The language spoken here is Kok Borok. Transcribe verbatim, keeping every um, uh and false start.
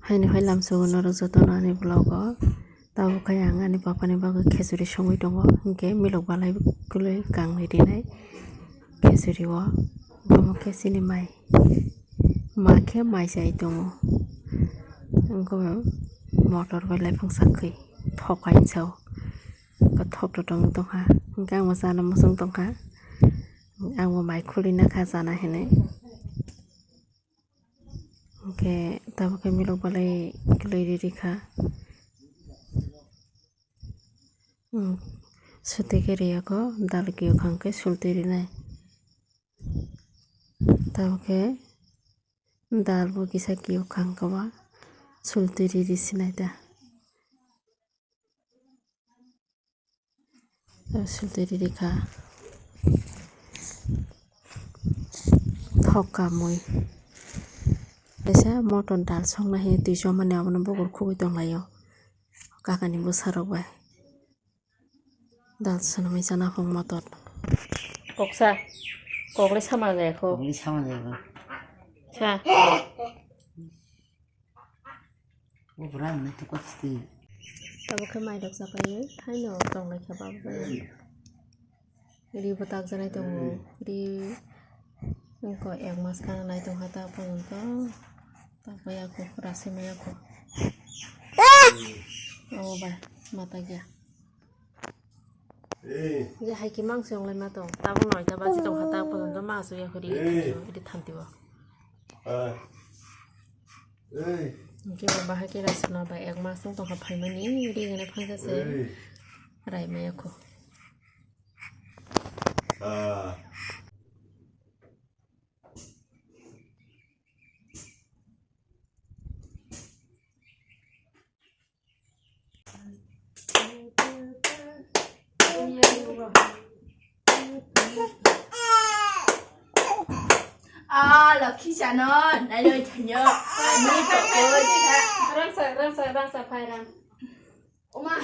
Haino hai lamsogo norok jotono ani vlog o. Tabuk khe ang ani bapani bagwi khechuri songwi tongo, hinkhe milok balai kwlwi kangni rinai khechuri o. Omo khe chini mai, ma khe mai chai tongo, wngkhe motor bai laiphang sakwi thok kainsa o, thok totong tongkha, hinkhe ang bo chana muchung tongkha, ang bo mai khulina kha chana hinwi. Hwnkhe tabuk khe milok balai kwlwi riri kha. Hmm, sutwi khe riyakho, dal kiyok hwnkhe sultwi rinai. Tabuk khe dal bo kisa kiyok hwnkhe ba sultwi riri sinai da. Sultwi riri kha. Thok kamwi. Kaisa moton dal songna hinwi twi chomani abono bukur khugwi tonglaio. Kakani bwsarok bai. Dal swnamwi chana phung moton. Koksa. Kokle sama jaya kho. Kokle sama jaya kho. Sa. Tabuk khe mai rok chapai haino tonglai kha babo bai. Ri bo takjaknai tongo. Ri wngkha ek mas khana nai tongkha ta porjonto. Takbai ya kho, rasi maya kho. Obo bai, ma takya. Ye hai khe mangsi wnglai ma tong. Tabuk noita baji tongkha ta porjonto ma asuk ya kho ri. Ri thanti bo. Hwnkhe bo bahai khe rasuna bai ek mas wng tongkha phaimani, ri hwnwi phangsa se rai maya kho. Ah, Lokhi chano, nai nai thanyo, ani to koi. Rangsa, rangsa, rangsa, phai rang. Oma.